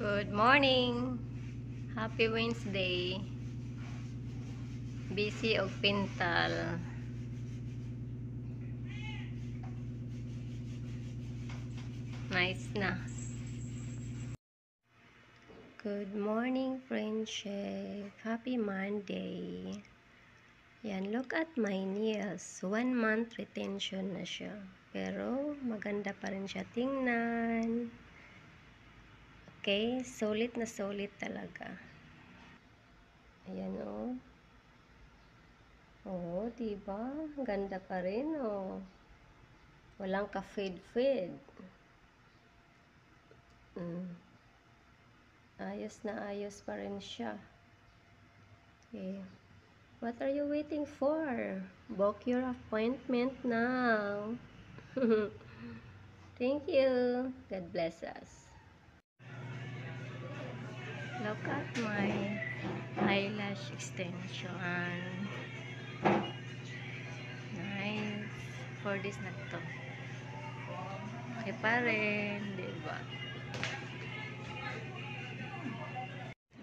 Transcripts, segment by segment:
Good morning. Happy Wednesday. Busy og pintal. Nice na. Good morning, friendship. Happy Monday. Yan, look at my nails. 1 month retention na siya. Pero maganda pa rin siya tingnan. Okay, solid na solid talaga. Ayan, oh. Oh, diba? Ganda pa rin, oh. Walang ka-fade-fade. Ayos na ayos pa rin siya. Okay. What are you waiting for? Book your appointment now. Thank you. God bless us. Look at my eyelash extension. Nice. 4 days na to. Okay pa rin, di ba?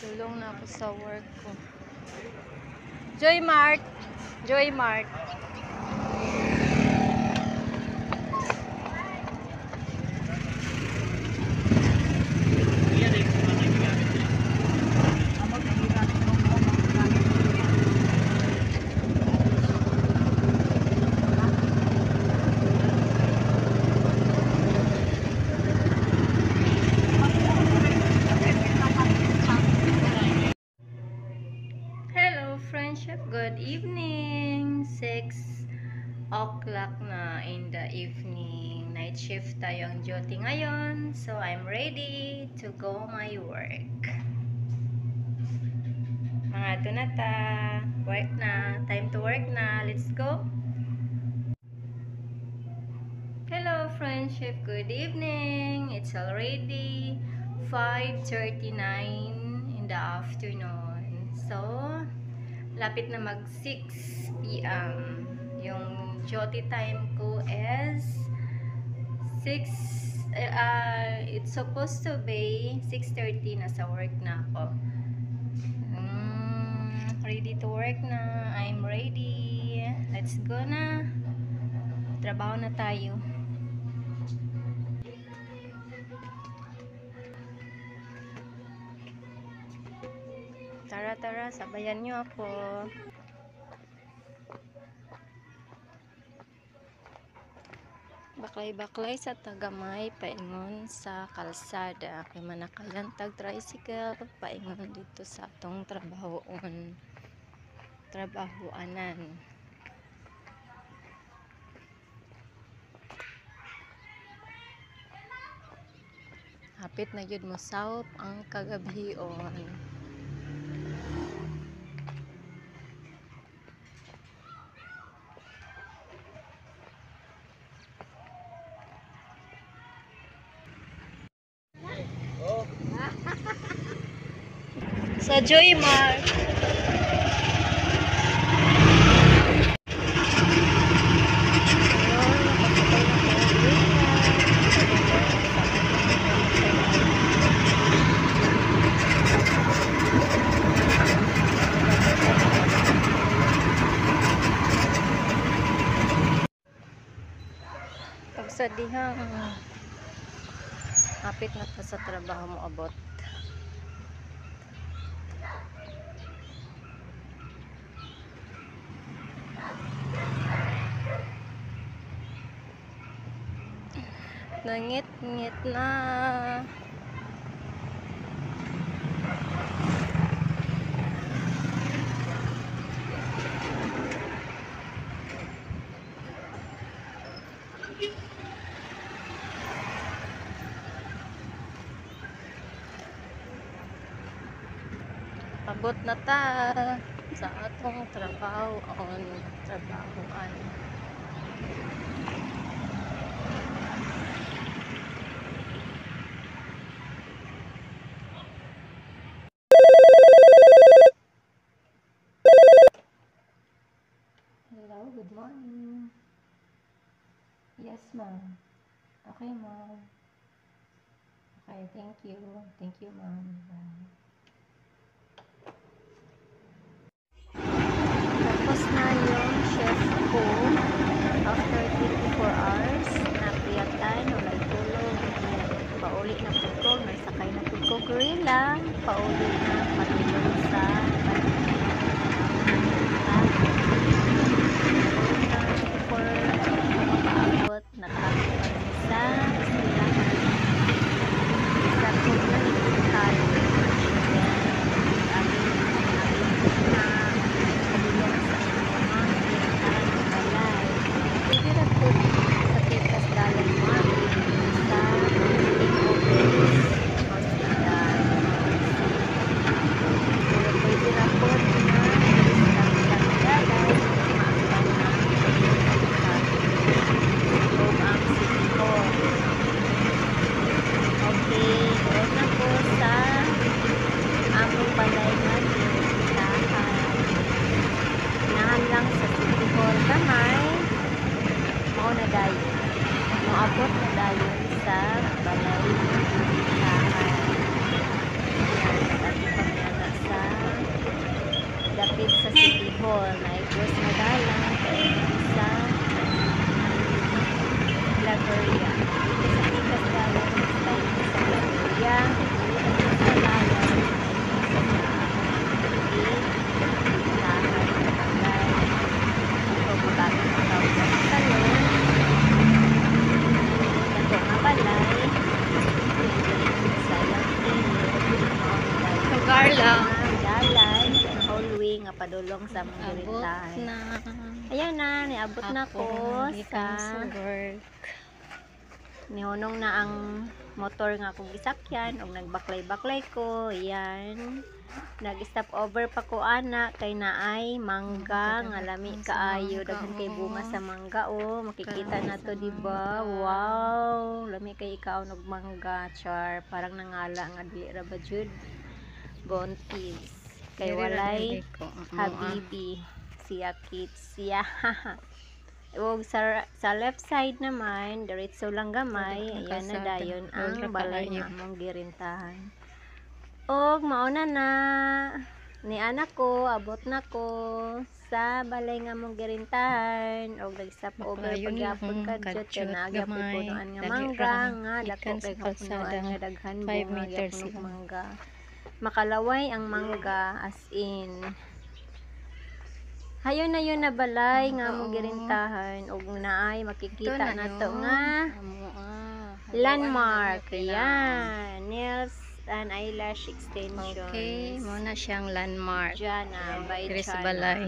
Dulong na ako sa work ko. Joy Mart! Joy Mart! Hello, friendship. Good evening. 6 o'clock na in the evening. Night shift tayo ang duty ngayon. So, I'm ready to go my work. Mga na ta. Work na. Time to work na. Let's go. Hello, friendship. Good evening. It's already 5:39 in the afternoon. So, lapit na mag 6 p.m. Yung duty time ko is 6, it's supposed to be 6:30 na sa work na ako. Ready to work na. I'm ready. Let's go na. Trabaho na tayo. Tara, tara, sabayan niyo ako. Baklay-baklay sa tagamay, paingon sa kalsada. Kay manakayan tag tricycle, paingon dito sa atong trabahoon. Trabahoanan. Hapit na gyud mo sawop ang kagabhion. Sa Joy Mart. Pag sa dihang hapit na ta sa trabaho mo abot. Nangit-ngit na. Abot na ta sa atong trabaho on trabahoan. Hello, good morning. Yes, ma'am. Okay, ma'am. Okay, thank you. Thank you, ma'am. Bye. Tapos na yung shift ko. After 24 hours, napuyatan, walay tulog. Pauli na pud ko, nasakay na pud ko gorilla. Pauli na padulong sa na before ako makaabot, nakaabot kami sa eskwelahan sa Community College. Then, abi na padulong sa mga girintahan ng balay. Pwede ra po sa Tikas Dalan mo sa King Obes Hospital. Pero pwede ra po na sa Dalan maangkan ang Community College o ang City Hall. Okay, doon na po sa among balay nga girintahan. Unahan lang sa City Hall gamay, mao na dayon. Moabot na dayon sa balay nga girintahan. Yan, nag-agi kami ana sa dapit sa City Hall. Naay cross nga dalan sa Claveria. Dito sa Tikas Dalan, tayo sa Claveria. Dito sa dalan, sa girintahan nga balay. So, magagod ang tawag sa salon. Dato nga balay. Sa ilang kilid. Lugar lang. Dalan, hallway nga padulong sa among Abot girintahan. na. Ayan na, niabot na ko Gikan sa sa work. Nihunong na ang motor nga akong gisakyan ug nagbaklay-baklay ko. Yan. Nag-stop over pa ko ana kay naay mangga nga lami kaayo. Daghan kay bunga sa mangga, oh. Makikita Kalami na sa to, di ba? mangga. Wow, lami kay ikaw og mangga, char. Parang nangala nga dili ra ba jud buntis kay Diri ra walay dili ko. Amo, ah. habibi siya kids siya. Ug sa left side naman, diretso lang gamay, Dili ayan na kalsada. dayon ang Wala balay kaayo. nga among girintahan. Og mauna na ni anak ko, abot na ko sa balay nga among girintahan og nag-stop over Baklayon pagyapon lang, kadyot kay kadyot, naa gyapon gamay. punuan nga Dali mangga ra, nga dako gikan kay sa nga punuan kalsada, nga daghan 5 bunga meters gyapon og lang. mangga. Makalaway ang mangga, as in. Hayon na yun na balay nga Mangga, among oh. girintahan ug naay Ito makikita na nato yun. nga Amo, ah. landmark. Haluan na Yan. Nails and eyelash extensions. Okay, mao na siyang landmark. Jana, by Diri sa Jana. balay.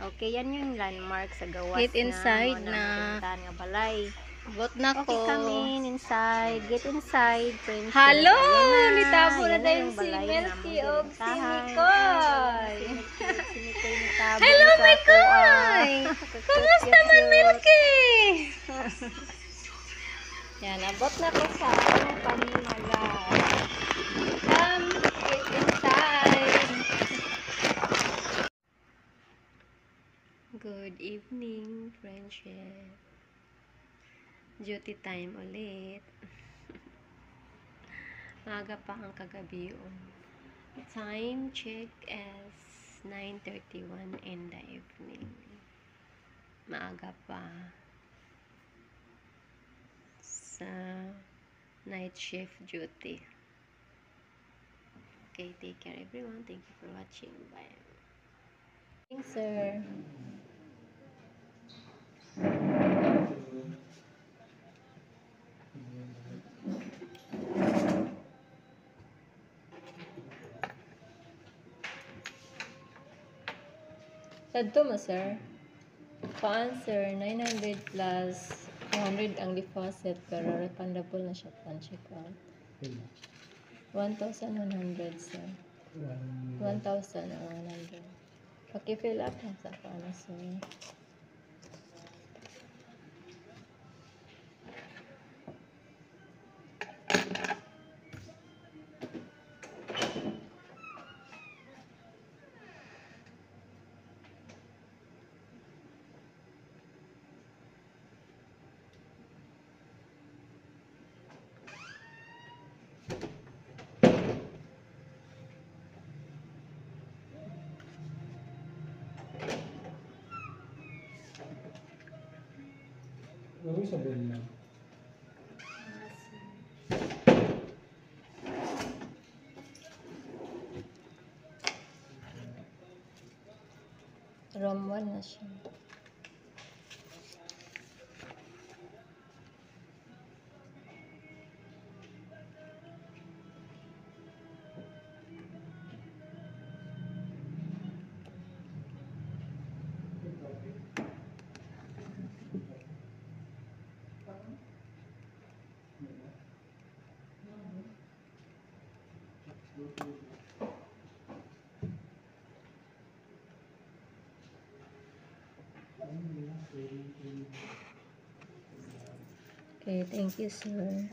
Okay, yan yung landmark sa gawas Get inside na. na. Mao na girintahan nga balay. Abot na Okay ko. kami inside. Get inside, friendship. Hello! Ayan na. Nitabo na Yan dayon yung si balay nga Milky among og si girintahan. Mikoy. Si Milky, si Mikoy nitabo Hello, na sa ako, ah. Mikoy! Kumusta man, Cute. Milky? Yan, abot na ko sa among panimalay. Come, get inside. Good evening, friendship. Duty time ulit. Maaga pa ang kagabi, oh. Time check is 9:31 in the evening. Maaga pa sa night shift duty. Okay, take care, everyone. Thank you for watching. Bye. Thanks, sir. Sadto mo, sir. Paan, sir, 900 plus 200 ang deposit pero refundable na siya upon check-out. 1,100, sir. 1,100. Paki-fill up lang sa paano, sir. Gawin sa bulan. Ah, sir. Room 1 na siya. Okay, thank you, sir.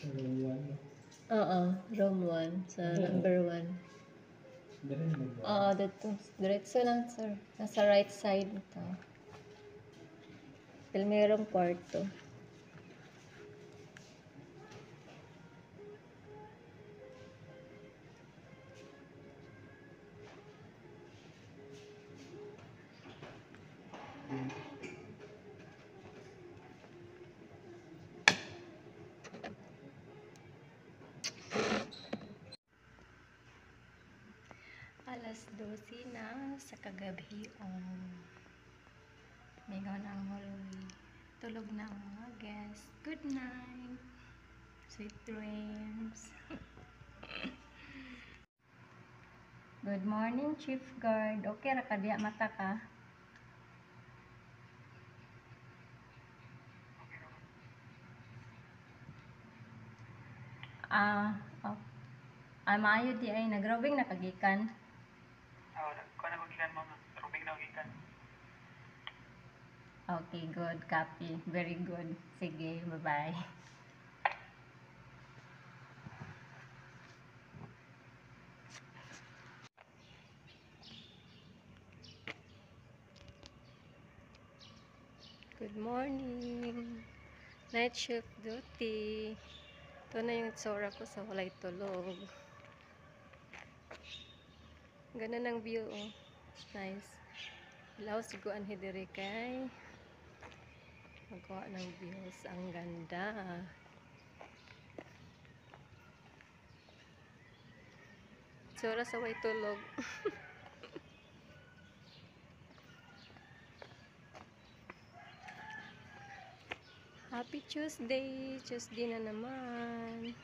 Room 1. Oo, room 1 sa number 1. Dali na ba? Oo, dito. Diretso lang, sir. Nasa right side ito. Primerong kwarto. Alas 12 na sa kagabhion. Mingaw na ang hallway. Tulog na ang mga guests. Good night. Sweet dreams. Good morning, Chief Guard. Okay ra ka diya mata ka? Ah, oh. Ah, maayo di ay nagrobing nakagikan. Oo, kuha na ko gikan, mama. Rubing na ko gikan. Okay, good. Copy. Very good. Sige, bye-bye. Good morning. Night shift duty. Ito na yung itsura ko sa walay tulog. Ganda ng view, oh. Nice. Laos ko anhi diri kay magkuha ng views. Ang ganda. Itsura sa way tulog. Happy Tuesday! Tuesday na naman.